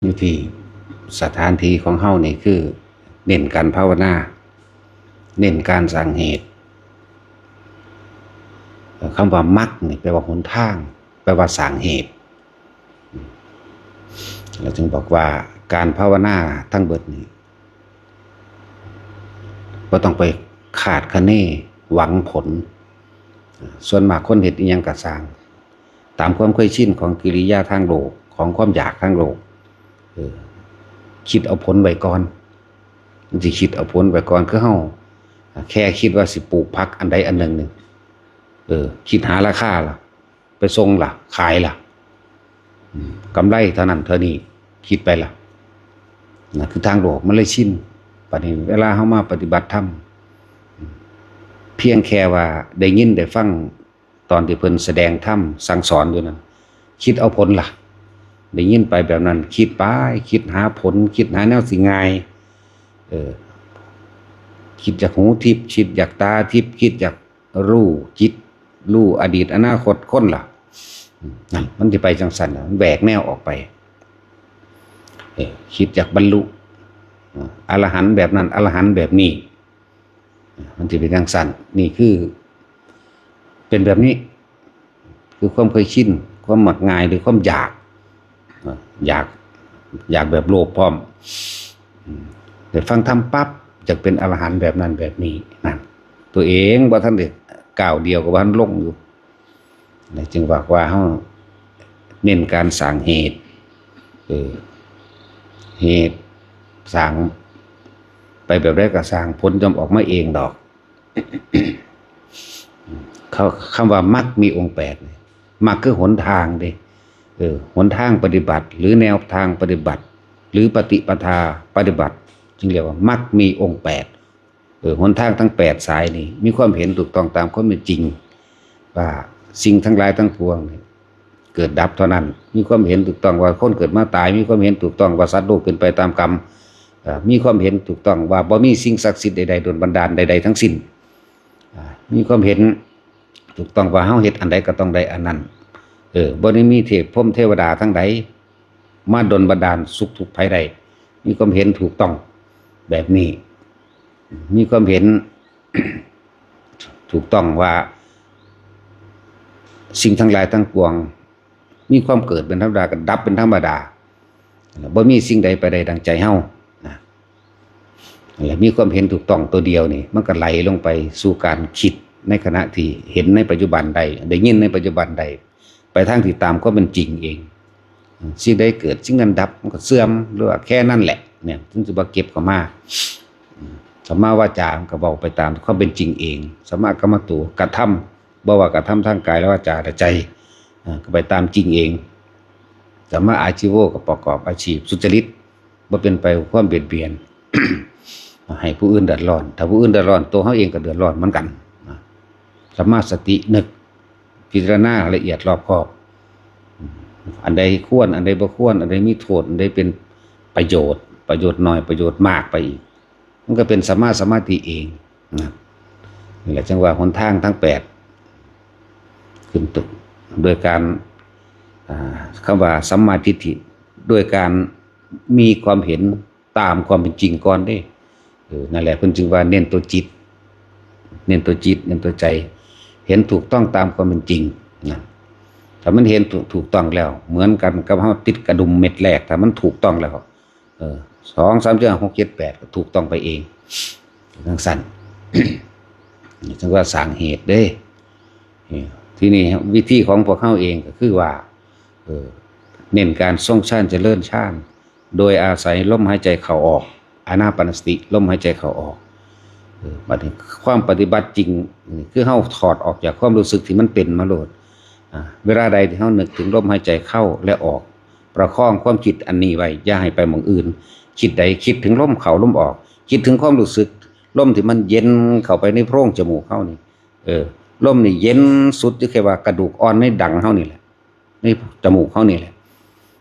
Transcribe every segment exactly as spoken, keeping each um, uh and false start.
อยู่ที่สถานที่ของเฮานี่คือเน้นการภาวนา เน้นการสร้างเหตุ เอ่อ คำว่ามรรคนี่แปลว่าหนทาง แปลว่าสร้างเหตุ เราจึงบอกว่าการภาวนาทั้งเบิดนี่บ่ต้องไปคาดคะเนหวังผล ส่วนมากคนเฮ็ดอิหยังก็ซ่าง ตามความเคยชินของกิริยาทางโลก ของความอยากทางโลก เออ คิดเอาผลไว้ก่อน มันสิคิดเอาผลไว้ก่อน คือเฮาแค่คิดว่าสิปลูกผักอันใดอันหนึ่งนี่ เออ คิดหาราคาล่ะ ไปส่งล่ะ ขายล่ะ อืม กำไรเท่านั้นเท่านี้ คิดไปล่ะ นะ คือทางโลกมันเลยชิน บัดนี้เวลาเฮามาปฏิบัติธรรม เพียงแค่ว่าได้ยินได้ฟังตอนที่เพิ่นแสดงธรรมสั่งสอนอยู่นั้น คิดเอาผลล่ะ ได้ยินไปแบบนั้น คิดไป คิดหาผล คิดหาแนวสิง่าย เออ คิดอยากหูทิพย์ คิดอยากตาทิพย์ คิดอยากรู้จิต รู้อดีตอนาคตคนล่ะ อืม นั่น มันสิไปจังซั่นน่ะ มันแหวกแนวออกไป เออ คิดอยากบรรลุ อ่า อรหันต์แบบนั้น อรหันต์แบบนี้ อ่า มันสิเป็นจังซั่น นี่คือ เป็นแบบนี้ คือความเคยชิน ความมักง่าย หรือความอยาก อ่า อยาก อยากแบบโลภพร้อม อืม ได้ฟังธรรมปั๊บ อยากเป็นอรหันต์แบบนั้นแบบนี้ นั่น ตัวเองบ่ทันได้ก้าวเดียวก็บ่ทันลงอยู่ นะ จึงว่า ว่าเฮาเน้นการสร้างเหตุ เออ เหตุสร้างไปแบบใดก็ซ่าง ผลย่อมออกมาเองดอก เขา คำว่ามรรคมีองค์แปดนี่ มรรคคือหนทางเด้ เออ หนทางปฏิบัติ หรือแนวทางปฏิบัติ หรือปฏิปทาปฏิบัติ จึงเรียกว่ามรรคมีองค์แปด เออ หนทางทั้งแปดสายนี่ มีความเห็นถูกต้องตามความเป็นจริง ว่าสิ่งทั้งหลายทั้งปวงนี่เกิดดับเท่านั้น มีความเห็นถูกต้องว่าคนเกิดมาตาย มีความเห็นถูกต้องว่าสัตว์โลกเป็นไปตามกรรม เอ่อ มีความเห็นถูกต้องว่าบ่มีสิ่งศักดิ์สิทธิ์ใดๆ ดลบันดาลใดๆ ทั้งสิ้น อ่า มีความเห็นถูกต้องว่าเฮาเฮ็ดอันใดก็ต้องได้อันนั้น เออ บ่ได้มีเทพพรหมเทวดาทั้งใดมาดลบันดาลสุขทุกข์ภัยได้ มีความเห็นถูกต้องแบบนี้ มีความเห็น ถูกต้องว่า สิ่งทั้งหลายทั้งปวง มีความเกิดเป็นธรรมดา ก็ดับเป็นธรรมดา บ่มีสิ่งใดไปได้ดังใจเฮา นะ และมีความเห็นถูกต้องตัวเดียวนี่ มันก็ไหลลงไปสู่การคิดในขณะที่เห็นในปัจจุบันใด ได้ยินในปัจจุบันใด ไปทางที่ตามความเป็นจริงเอง สิ่งใดเกิด สิ่งนั้นดับ มันก็เสื่อม หรือว่าแค่นั้นแหละ เนี่ย ถึงสิบ่เก็บเข้ามา สัมมาวาจา มันก็เว้าไปตามความเป็นจริงเอง สัมมากัมมันโต กระทำ บ่ว่ากระทำทางกายและวาจาและใจ อ่า ก็ไปตามจริงเอง สัมมาอาชีโว ก็ประกอบอาชีพสุจริต บ่เป็นไปความเบียดเบียน ให้ผู้อื่นเดือดร้อน ถ้าผู้อื่นเดือดร้อน ตัวเฮาเองก็เดือดร้อนเหมือนกัน นะ สัมมาสติ นึกพิจารณาละเอียดรอบคอบ อันใดควร อันใดบ่ควร อันใดมีโทษ อันใดเป็นประโยชน์ ประโยชน์น้อย ประโยชน์มากไปอีก มันก็เป็นสัมมาสมาธิเอง นะ นี่แหละจึงว่าหนทางทั้งแปด ขึ้นต้นโดยการ อ่า คำว่าสัมมาทิฏฐิ โดยการมีความเห็นตามความเป็นจริงก่อนเด้ เออ นั่นแหละเพิ่นจึงว่าเน้นตัวจิต เน้นตัวจิต เน้นตัวใจ เห็นถูกต้องตามความเป็นจริง นะ ถ้ามันเห็นถูก ถูกต้องแล้ว เหมือนกันกับเฮาติดกระดุมเม็ดแรก ถ้ามันถูกต้องแล้ว เออ สอง สาม สี่ ห้า หก เจ็ด แปด ก็ถูกต้องไปเอง จังซั่น จังว่าสร้างเหตุเด้ เออ ทีนี้วิธีของพวกเฮาเองก็คือว่า เออ เน้นการทรงฌานเจริญฌาน โดยอาศัยลมหายใจเข้าออก อานาปานสติ ลมหายใจเข้าออก เออ บัดนี้ความปฏิบัติจริง คือเฮาถอดออกจากความรู้สึกที่มันเป็นมาโลด อ่า เวลาใดที่เฮานึกถึงลมหายใจเข้าและออก ประคองความคิดอันนี้ไว้ อย่าให้ไปหม่องอื่น คิดใดคิดถึงลมเข้าลมออก คิดถึงความรู้สึก ลมที่มันเย็นเข้าไปในโพรงจมูกเฮานี่ เออ ลมนี่เย็นสุดอยู่แค่ว่ากระดูกอ่อนในดังเฮานี่แหละ ในจมูกเฮานี่แหละ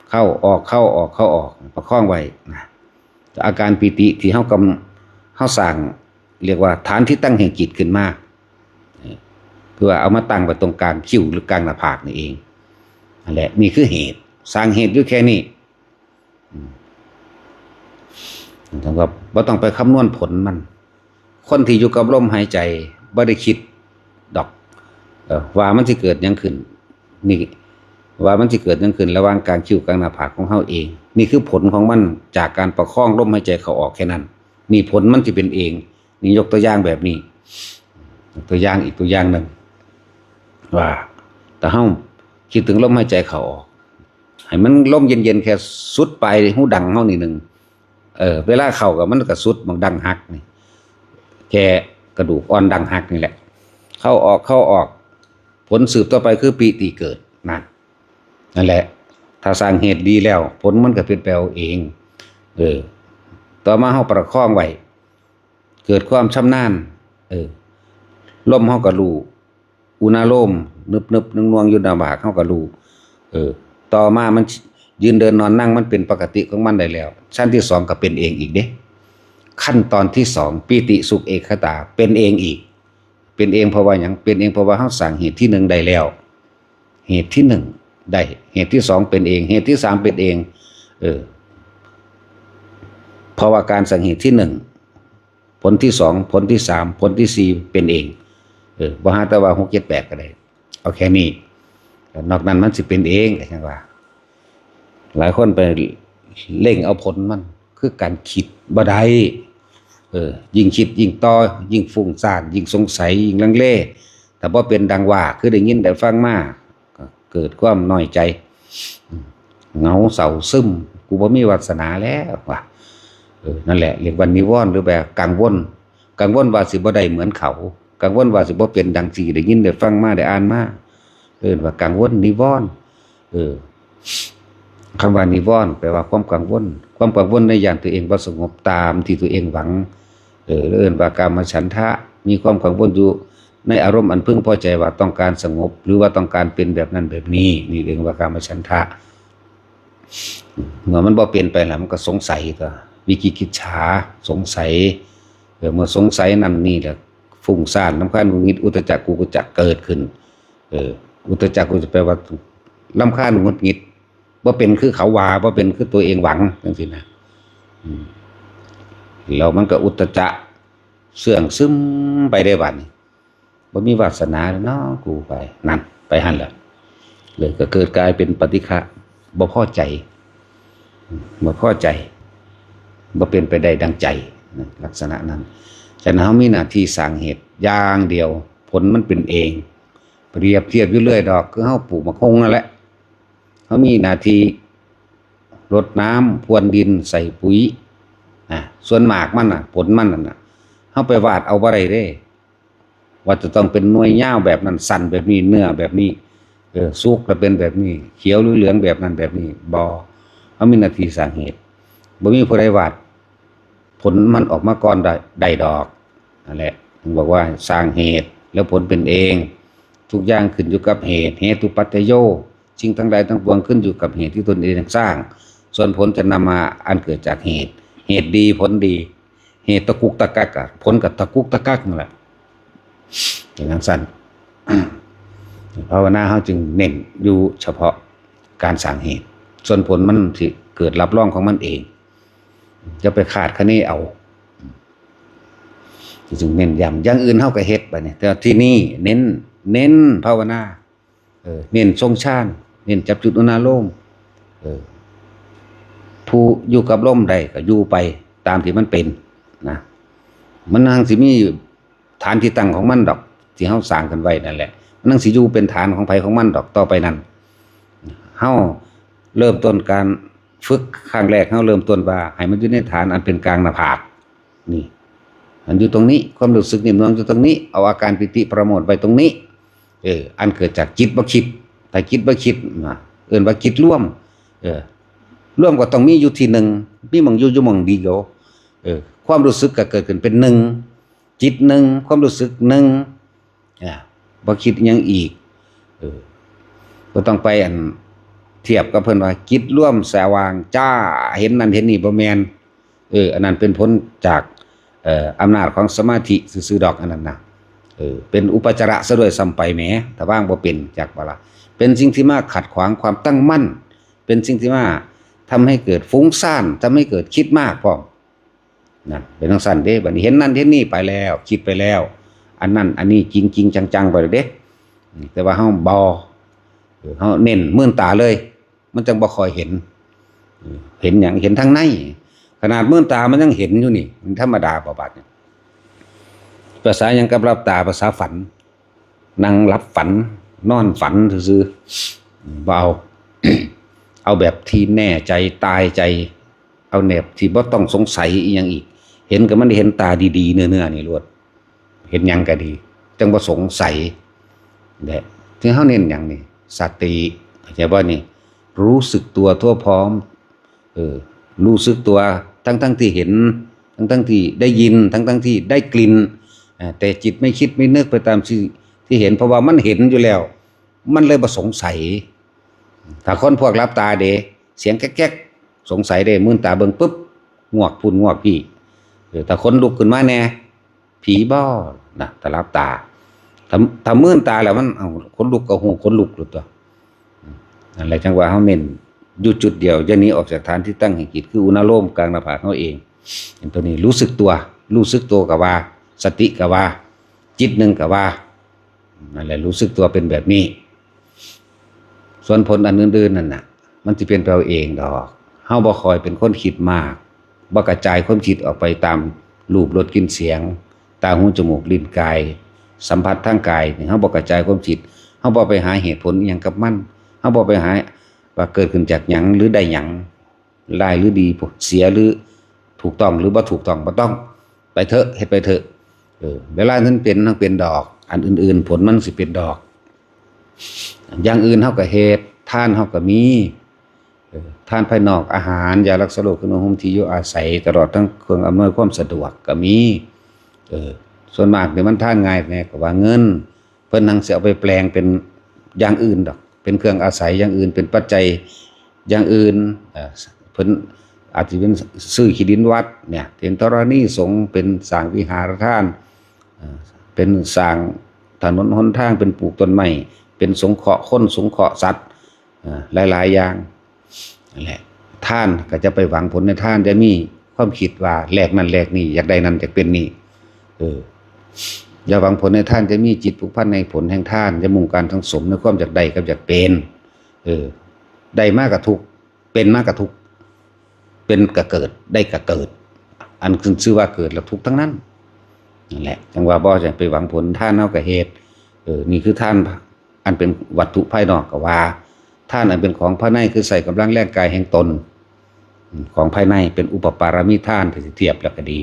เข้าออก เข้าออก เข้าออก ประคองไว้นะ อาการปีติที่เฮากำ เฮาสร้าง เรียกว่าฐานที่ตั้งแห่งจิตขึ้นมา เออ เพื่อเอามาตั้งไว้ตรงกลางคิ้วหรือกลางหน้าผากนี่เอง นั่นแหละ นี่คือเหตุ สร้างเหตุอยู่แค่นี้ อืม แล้วก็บ่ต้องไปคำนวณผลมัน คนที่อยู่กับลมหายใจบ่ได้คิดดอก เออ ว่ามันสิเกิดหยังขึ้น นี่ ว่ามันสิเกิดหยังขึ้นระหว่างกลางคิ้วกลางหน้าผากของเฮาเอง นี่คือผลของมันจากการประคองลมหายใจเข้าออกแค่นั้น นี่ผลมันสิเป็นเอง นี่ยกตัวอย่างแบบนี้ ยกตัวอย่างอีกตัวอย่างหนึ่ง ว่า แต่เฮาคิดถึงลมหายใจเข้าออก ให้มันลมเย็นๆ แค่สุดปลายหูดังเฮานี่หนึ่ง เออ เวลาเข้าก็มันก็สุดหม่องดังหักนี่ แค่กระดูกอ่อนดังหักนี่แหละ เข้าออก เข้าออก ผลสืบต่อไปคือปีติเกิด นั่น นั่นแหละ ถ้าสร้างเหตุดีแล้ว ผลมันก็เป็นไปเอาเอง เออ ต่อมาเฮาประคองไว้ เกิดความชำนาญ เออ ลมเฮาก็รู้ อุณาโลม นึบๆ หน่วงๆ อยู่หน้าผากเฮาก็รู้ เออ ต่อมามันยืนเดินนอนนั่งมันเป็นปกติของมันได้แล้ว ชั้นที่สองก็เป็นเองอีกเด้ ขั้นตอนที่สอง ปีติสุขเอกคตา เป็นเองอีก เป็นเองเพราะว่าหยัง เป็นเองเพราะว่าเฮาสร้างเหตุที่หนึ่งได้แล้ว เหตุที่หนึ่งได้ เหตุที่สองเป็นเอง เหตุที่สามเป็นเอง เออ เพราะว่าการสร้างเหตุที่หนึ่ง ผลที่สอง ผลที่สาม ผลที่สี่เป็นเอง เออ บ่หาแต่ว่าหก เจ็ด แปด ก็ได้ เอาแค่นี้ นอกนั้นมันสิเป็นเอง ก็จั่งว่า หลายคนไปเร่งเอาผลมัน คือการคิดบ่ได้ เออ ยิ่งคิดยิ่งต่อ ยิ่งฟุ้งซ่าน ยิ่งสงสัย ยิ่งลังเล ถ้าบ่เป็นดังว่า คือได้ยินได้ฟังมา ก็เกิดความน้อยใจ อืม เหงาเศร้าซึม กูบ่มีวาสนาแล้วว่ะ เออ นั่นแหละ เรียกว่านิวรณ์ หรือแบบกังวล กังวลว่าสิบ่ได้เหมือนเขา กังวลว่าสิบ่เป็นดังที่ได้ยินได้ฟังมาได้อ่านมา เอิ้นว่ากังวลนิวรณ์ เออ คำว่านิวรณ์แปลว่าความกังวล ความกังวลในย่านตัวเองบ่สงบตามที่ตัวเองหวัง เออ เอิ้นว่ากามฉันทะ มีความกังวลอยู่ในอารมณ์อันพึงพอใจว่าต้องการสงบ หรือว่าต้องการเป็นแบบนั้นแบบนี้ นี่เรียกว่ากามฉันทะ เมื่อมันบ่เป็นไปแล้วมันก็สงสัย ก็วิจิกิจฉา สงสัย เออ เมื่อสงสัยนั่นนี่แหละ ฟุ้งซ่าน รำคาญ หงุดหงิด อุทธัจจะ กุกุจจะ เกิดขึ้น เออ อุทธัจจะ กุกุจจะ แปลว่ารำคาญ หงุดหงิด บ่เป็นคือเขาว่า บ่เป็นคือตัวเองหวัง จั่งซี้นะ อืม แล้วมันก็อุทธัจจะ เสื่องซึมไปได้บัดนี้ บ่มีวาสนาแล้วเนาะ กูไป นั่น ไปหั่นแหละ เลยก็เกิดกลายเป็นปฏิฆะ บ่พอใจ บ่พอใจ บ่เป็นไปได้ดังใจ นะ ลักษณะนั้น ฉะนั้นเฮามีหน้าที่สร้างเหตุอย่างเดียว ผลมันเป็นเอง เปรียบเทียบอยู่เรื่อยดอก คือเฮาปลูกหมากฮุ่งนั่นแหละ เฮามีหน้าที่รดน้ำ พรวนดิน ใส่ปุ๋ย นะ ส่วนหมากมันน่ะ ผลมันนั่นน่ะ เฮาไปวาดเอาบ่ได้เด้ ว่าจะต้องเป็นหน่วยยาวแบบนั้น สั้นแบบนี้ เนื้อแบบนี้ เออ สุกแล้วเป็นแบบนี้ เขียวหรือเหลืองแบบนั้นแบบนี้ บ่ เฮามีหน้าที่สร้างเหตุ บ่มีผู้ใดวาดผลมันออกมาก่อนได้ ได้ดอก นั่นแหละ ถึงบอกว่าสร้างเหตุแล้วผลเป็นเอง ทุกอย่างขึ้นอยู่กับเหตุ เหตุปัจจโย สิ่งทั้งหลายทั้งปวงขึ้นอยู่กับเหตุที่ตนเองสร้าง ส่วนผลจะนำมาอันเกิดจากเหตุ เหตุดีผลดี เหตุตะกุกตะกักอะ ผลก็ตะกุกตะกักนั่นแหละ อย่างนั้นสั้น ภาวนาเฮาจึงเน้นอยู่เฉพาะการสร้างเหตุ ส่วนผลมันสิเกิดรับรองของมันเอง จะไปคาดคะเนเอา จึงเน้นย้ำ อย่างอื่นเฮาก็เฮ็ดบัดนี้ แต่ที่นี่เน้น เน้นภาวนา เออ เน้นทรงฌาน เน้นจับจุดอุณาโลม เออ ผู้อยู่กับลมได้ก็อยู่ไปตามที่มันเป็นนะ มันจั่งสิมีฐานที่ตั้งของมันดอก ที่เฮาสร้างขึ้นไว้นั่นแหละ มันจั่งสิอยู่เป็นฐานของไผของมันดอก ต่อไปนั้น เฮาเริ่มต้นการฝึกครั้งแรก เฮาเริ่มต้นว่าให้มันอยู่ในฐานอันเป็นกลางหน้าผาก นี่ มันอยู่ตรงนี้ ความรู้สึกนิ่มนวลอยู่ตรงนี้ เอาอาการปีติประโมทย์ไว้ตรงนี้ เออ อันเกิดจากจิตบ่คิด ถ้าจิตบ่คิดนะ เอิ้นว่าจิตรวม เออ รวมก็ต้องมีอยู่ที่หนึ่ง มีหม่องอยู่อยู่หม่องเดียว เออ ความรู้สึกก็เกิดขึ้นเป็นหนึ่ง จิตหนึ่ง ความรู้สึกหนึ่ง อ่า บ่คิดหยังอีก เออ บ่ต้องไปอันเทียบกับเพิ่นว่าจิตรวมสว่างจ้า เห็นนั่นเห็นนี่ บ่แม่น เออ อันนั้นเป็นผลจาก เอ่อ อำนาจของสมาธิซื่อๆดอก อันนั้นนะ เออ เป็นอุปจาระซะด้วยซ้ำไปแหม ถ้าวางบ่เป็น จักบ่ล่ะ เป็นสิ่งที่มาขัดขวางความตั้งมั่น เป็นสิ่งที่มา ทำให้เกิดฟุ้งซ่าน ทำให้เกิดคิดมากพร้อม นั่นเป็นจั่งซั้นเด้ บัดนี้เห็นนั่นเห็นนี่ไปแล้ว คิดไปแล้ว อันนั้นอันนี้จริงจริงจังๆไปเลยเด้ แต่ว่าเฮาบ่ เออ เฮาเน้นมืนตาเลย มันจั่งบ่ค่อยเห็น เออ เห็นหยัง เห็นทางใน ขนาดมืนตามันยังเห็นอยู่นี่ มันธรรมดาบ่บาดนี่ ภาษาหยังกับหลับตา ภาษาฝัน นั่งหลับฝัน นอนฝันซื่อๆ บ่เอา เอาแบบที่แน่ใจตายใจ เอาแบบที่บ่ต้องสงสัยอีหยังอีก เห็นก็มันเห็นตาดีๆ เนื้อๆ นี่โลด เห็นหยังก็ดี จั่งบ่สงสัย และที่เฮาเน้นหยังนี่ สติ เข้าใจบ่นี่ รู้สึกตัวทั่วพร้อม เออ รู้สึกตัว ทั้งๆ ที่เห็น ทั้งๆ ที่ได้ยิน ทั้งๆ ที่ได้กลิ่น อ่า แต่จิตไม่คิดไม่นึกไปตามที่ ที่เห็น เพราะว่ามันเห็นอยู่แล้ว มันเลยบ่สงสัย ถ้าคนพวกหลับตาเด้ เสียงแก๊กๆ สงสัยเด้ มืนตาเบิ่งปุ๊บ งวกพุ้นงวกพี้ เออ ถ้าคนลุกขึ้นมาแน่ ผีบ่ นะ ถ้าหลับตา ถ้า ถ้ามืนตาแล้วมัน เอ้า ขนลุกก็ฮู้ ขนลุกโลดตั๊ว นั่นแหละ จั่งว่าเฮาเน้นอยู่จุดเดียว อย่าหนีออกจากฐานที่ตั้งแห่งจิต คืออุณาโลมกลางหน้าผากเฮาเอง อันตัวนี้รู้สึกตัว รู้สึกตัวก็ว่า สติก็ว่า จิตหนึ่งก็ว่า นั่นแหละ รู้สึกตัวเป็นแบบนี้ ส่วนผลอันอื่นๆ นั่นน่ะ มันสิเป็นไปเอาเองดอก เฮาบ่ค่อยเป็นคนคิดมาก บ่กระจายความคิดออกไปตามรูป รส กลิ่น เสียง ตา หู จมูก ลิ้น กาย สัมผัสทางกายนี่ เฮาบ่กระจายความคิด เฮาบ่ไปหาเหตุผลอิหยังกับมัน เฮาบ่ไปหาว่าเกิดขึ้นจากหยังหรือได้หยัง ร้ายหรือดี เสียหรือถูกต้องหรือบ่ถูกต้อง บ่ต้อง ไปเถอะ เฮ็ดไปเถอะ เออ เวลานั้นเป็น มันเป็นดอก อันอื่นๆ ผลมันสิเป็นดอก อย่างอื่นเฮาก็เฮ็ด ทานเฮาก็มี เออ ทานภายนอก อาหาร ยารักษาโรค เครื่องนุ่งห่ม ที่อยู่อาศัย ตลอดทั้งเครื่องอำนวยความสะดวกก็มี เออ ส่วนมากนี่มันทานง่ายแน่ ก็ว่าเงิน เพิ่นหังสิเอาไปแปลงเป็นอย่างอื่นดอก เป็นเครื่องอาศัยอย่างอื่น เป็นปัจจัยอย่างอื่น เอ่อ เพิ่นอาจสิเป็นซื้อขี้ดินวัดเนี่ย เป็นธรณีสงฆ์ เป็นสร้างวิหารทาน เอ่อ เป็นสร้างถนนหนทาง เป็นปลูกต้นไม้ เป็นสงเคราะห์คน สงเคราะห์สัตว์ เอ่อ หลายๆ อย่าง นั่นแหละ ทานก็จะไปหวังผลในทาน จะมีความคิดว่าแลกนั่นแลกนี่ อยากได้นั่นอยากเป็นนี่ เออ อย่าหวังผลในทาน จะมีจิตผูกพันในผลแห่งทาน จะมุ่งการสังสมในความอยากได้กับอยากเป็น เออ ได้มากกะทุกข์ เป็นมากกะทุกข์ เป็นกะเกิด ได้กะเกิด อันขึ้นชื่อว่าเกิดแล้วทุกข์ทั้งนั้น นั่นแหละ จั่งว่าบ่จะไปหวังผล ทานเฮาก็เฮ็ด เออ นี่คือทานอันเป็นวัตถุภายนอกก็ว่า ทานอันเป็นของภายในคือใช้กำลังแรงกายแห่งตน อืม ของภายในเป็นอุปปารมีทาน ถ้าสิเทียบแล้วก็ดี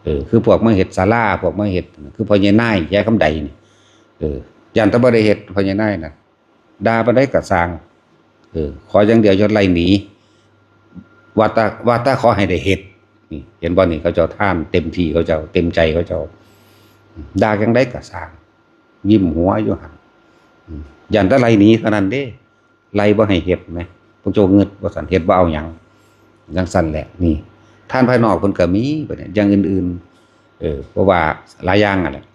เออ คือพวกมาเฮ็ดศาลา พวกมาเฮ็ด คือพ่อใหญ่นาย ยายคำใดนี่ เออ ย่านแต่บ่ได้เฮ็ด พ่อใหญ่นายน่ะ ด่าปานใดก็ซ่าง เออ ขออย่างเดียวอย่าไล่หนี ว่าแต่ ว่าแต่ขอให้ได้เฮ็ด นี่ เห็นบ่นี่ เขาเจ้าทานเต็มที่ เขาเจ้าเต็มใจ เขาเจ้า ด่าจั่งใดก็ซ่าง ยิ้มหัวอยู่หั่น อืม ย่านแต่ไล่หนีเท่านั้นเด้ ไล่บ่ให้เฮ็ดแหม พวกเจ้างึดว่าซั่น เฮ็ดบ่เอาหยัง จั่งซั่นแหละ นี่ ทานภายนอกเพิ่นก็มี บัดนี้ อย่างอื่นๆ เออ เพราะว่าหลายอย่างนั่นแหละ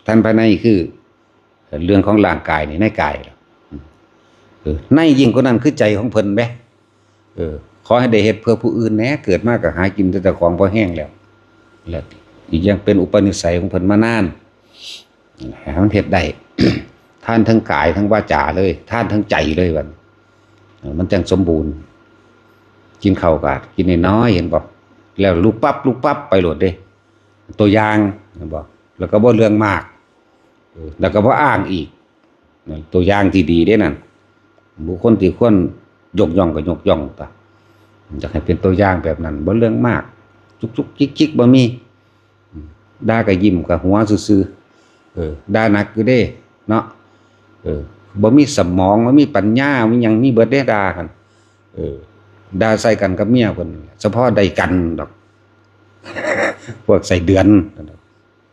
ทานภายในคือ เรื่องของร่างกายนี่ ในกายล่ะ อืม เออ ในยิ่งกว่านั้นคือใจของเพิ่นแหม เออ ขอให้ได้เฮ็ดเพื่อผู้อื่นแหน่ เกิดมาก็หากินแต่เจ้าของพอแฮงแล้ว และอีกอย่างเป็นอุปนิสัยของเพิ่นมานาน ให้มันเฮ็ดได้ ทานทั้งกายทั้งวาจาเลย ทานทั้งใจเลยบัดนี้ เออ มันจั่งสมบูรณ์ กินข้าวก็กินน้อยๆ เห็นบ่ แล้วลุกปั๊บ ลุกปั๊บ ไปโลดเด้ ตัวอย่าง เห็นบ่ แล้วก็บ่เรื่องมาก เออ แล้วก็บ่อ้างอีก นั่นตัวอย่างที่ดีเด้นั่น บุคคลที่ควรยกย่องก็ยกย่องตะ อยากให้เป็นตัวอย่างแบบนั้น บ่เรื่องมาก จุกจุกจิกจิกบ่มี อืม ด่าก็ยิ้มก็หัวซื่อๆ เออ ด่าหนักอยู่เด้ เนาะ เออ บ่มีสมอง บ่มีปัญญา มีหยัง มีเบิดเด้ด่าหั่น เออ ด่าใส่กันกับเมียเพิ่น เฉพาะได้กันดอก พวกไส้เดือน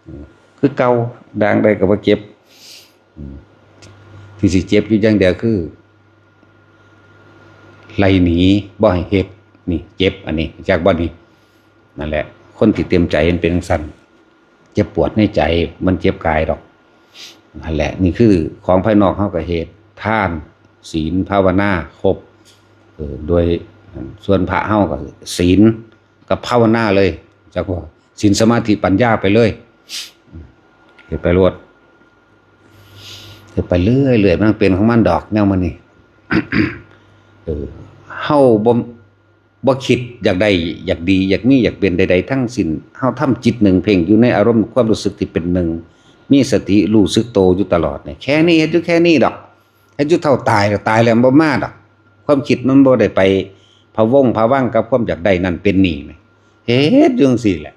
อืม คือเก่า ด่างใดก็บ่เจ็บ อืม ที่สิเจ็บอยู่อย่างเดียวคือ ไล่หนี บ่ให้เฮ็ด นี่เจ็บ อันนี้ จักบ่นี่ นั่นแหละ คนที่เต็มใจมันเป็นจั่งซั้น เจ็บปวดในใจ มันเจ็บกายดอก นั่นแหละ นี่คือของภายนอกเฮาก็เฮ็ด ทาน ศีล ภาวนา ครบ เออ โดย ส่วนพระเฮาก็ศีลกับภาวนาเลย จักว่าศีลสมาธิปัญญาไปเลย เฮ็ดไปโลด เฮ็ดไปเรื่อยๆ มันเป็นของมันดอกแนวมันนี่ เออ เฮาบ่ บ่คิดอยากได้ อยากดี อยากมี อยากเป็นใดๆ ทั้งสิ้น เฮาทำจิตหนึ่ง เพ่งอยู่ในอารมณ์ความรู้สึกที่เป็นหนึ่ง มีสติรู้สึกโตอยู่ตลอดเนี่ย แค่นี้ เฮ็ดอยู่แค่นี้ดอก เฮ็ดอยู่เท่าตาย ตายแล้วบ่มาดอก ความคิดมันบ่ได้ไปพะวงพะวังกับความอยากได้นั่นเป็นนี่แหม เฮ็ดอยู่จั่งซี้แหละ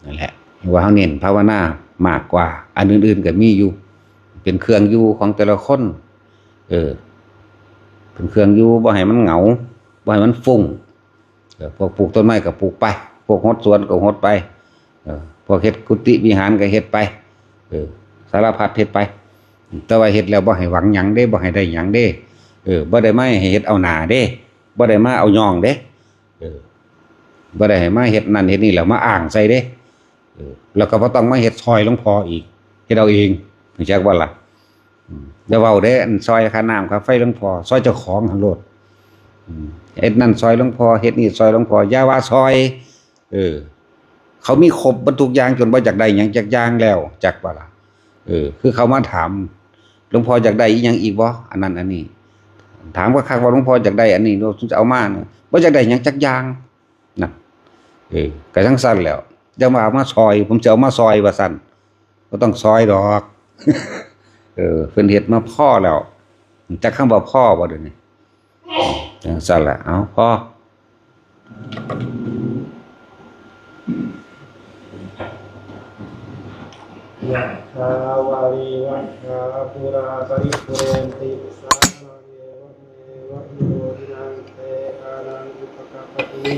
นั่นแหละ ว่าเฮาเน้นภาวนามากกว่า อันอื่นๆ ก็มีอยู่ เป็นเครื่องอยู่ของแต่ละคน เออ เป็นเครื่องอยู่ บ่ให้มันเหงา บ่ให้มันฟุ้ง เออ พวกปลูกต้นไม้ก็ปลูกไป พวกหดสวนก็หดไป เออ พวกเฮ็ดกุฏิวิหารก็เฮ็ดไป เออ สารพัดเฮ็ดไป แต่ว่าเฮ็ดแล้วบ่ให้หวังหยังเด้ บ่ให้ได้หยังเด้ เออ บ่ได้มาให้เฮ็ดเอาหน้าเด้ บ่ได้มาเอาย่องเด้ เออ บ่ได้ให้มาเฮ็ดนั่นเฮ็ดนี่แล้วมาอ้างใส่เด้ เออ แล้วก็บ่ต้องมาเฮ็ดซอยหลวงพ่ออีก เฮ็ดเอาเอง รู้จักบ่ล่ะ อืม อย่าเว้าเด้ อันซอยค่าน้ำค่าไฟหลวงพ่อ ซอยเจ้าของหั่นโลด อืม เฮ็ดนั่นซอยหลวงพ่อ เฮ็ดนี่ซอยหลวงพ่อ อย่าว่าซอย เออ เขามีครบเบิดทุกอย่างจนบ่อยากได้หยังจักอย่างแล้ว จักบ่ล่ะ เออ คือเขามาถาม หลวงพ่ออยากได้อีหยังอีกบ่ อันนั้นอันนี้ ถามคักๆ ว่าหลวงพ่ออยากได้อันนี้ หลวงพ่อจะเอามาเนี่ย บ่อยากได้หยังจักอย่าง นั่น เออ ก็จั่งซั่นแหล้ว จั่งว่าเอามาซอย ผมจะเอามาซอยว่าซั่น บ่ต้องซอยดอก เออ เพิ่นเฮ็ดมาพอแล้ว จักคำว่าพอบ่เดี๋ยวนี้ จั่งซั่นแหละ เอา พอ ยะถาวาริวะหาปูราปริปูเรนติสาคาริเอวะเมวะอิโตทินังเปตานังอุปกัปปติ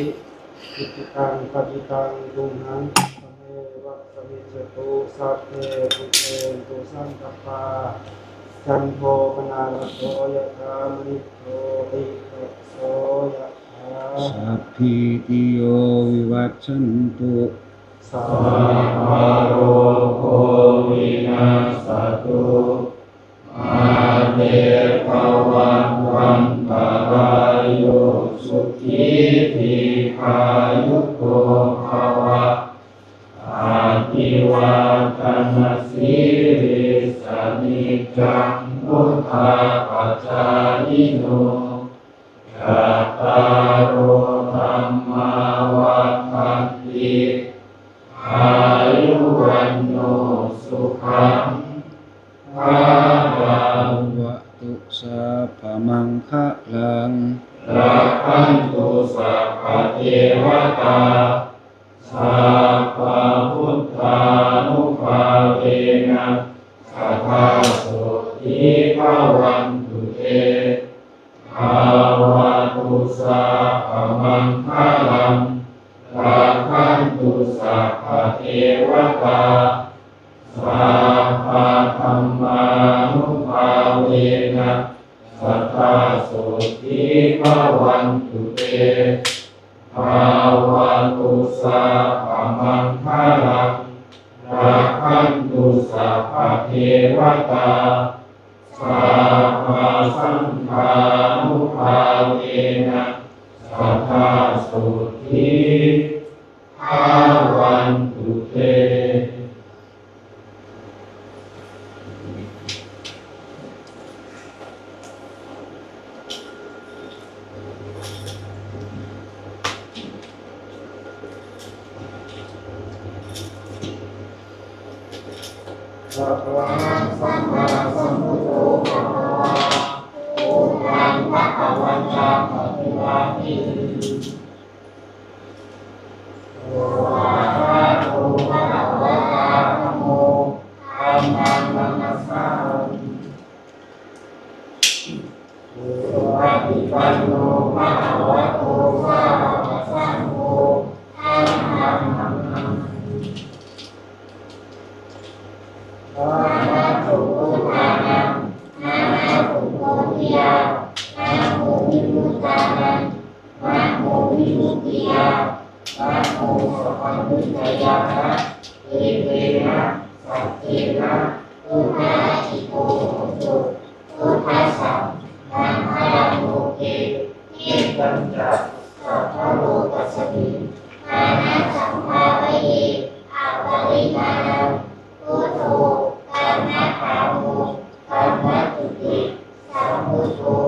อิจิตังปัจิตังตุมหัง เมวะสมิจจตุ สัพเพปุเรนตุสังกปปา จันโทปนารโส ยะถามณิโชติระโส ยะถา สัพพีติโยวิวัชชันตุ สัพพะโรโควินัสสตุ มาเตภวัตวันตรายโย สุขีทีฆายุโกภวะ อาภิวาทนสีลิสสะนิจจังวุฑาปจายิโน จัตตาโรธัมมาวัฑฒันติ อายุวัณโณสุขังพลัง ภะวะตุสัพพะมังคะลัง รักขันตุสัพพะเทวะตา สัพพะพุทธานุภาเวนะ สัทธาโสติภะวันตุเต ภะวะตุสัพพะมังคะลัง รักขันตุสัพพะเทวะตา สัพพะธัมมานุภาเวนะ สัทธาโสติภะวันตุเต ภะวะตุสัพพะมังคะลัง รักขันตุสัพพะเทวะตา สัพพะสังฆานุภาเวนะ สัทธาโสติภะวันตุเต อะระหังสัมมาสัมพุทโธ ภะคะวา พุทธัง ภะคะวันตัง อะภิวาเทมิ สวากขาโต ภะคะวะตา ธัมโม ธัมมัง นะมัสสามิ สุปะฏิปันโน ภะคะวะโต สาวะกะสังโฆ ธัมมัง นะมัสสามิ นะโมพุทธานัง นะโมโพธิยา นะโมวิมุตตานัง นะโมวิมุตติยา นะโมสัพพะมุตตายานะ เอเตนะ สัจเจนะ พุทธาจิโกโหตุ พุทธัสสะ มังคะลังโลเก เท Etañca sabbalokasmiṃ mānasaṃ bhāvaye aparimāṇaṃ. Buddho dhammagāmo dhammajuti, sambuddho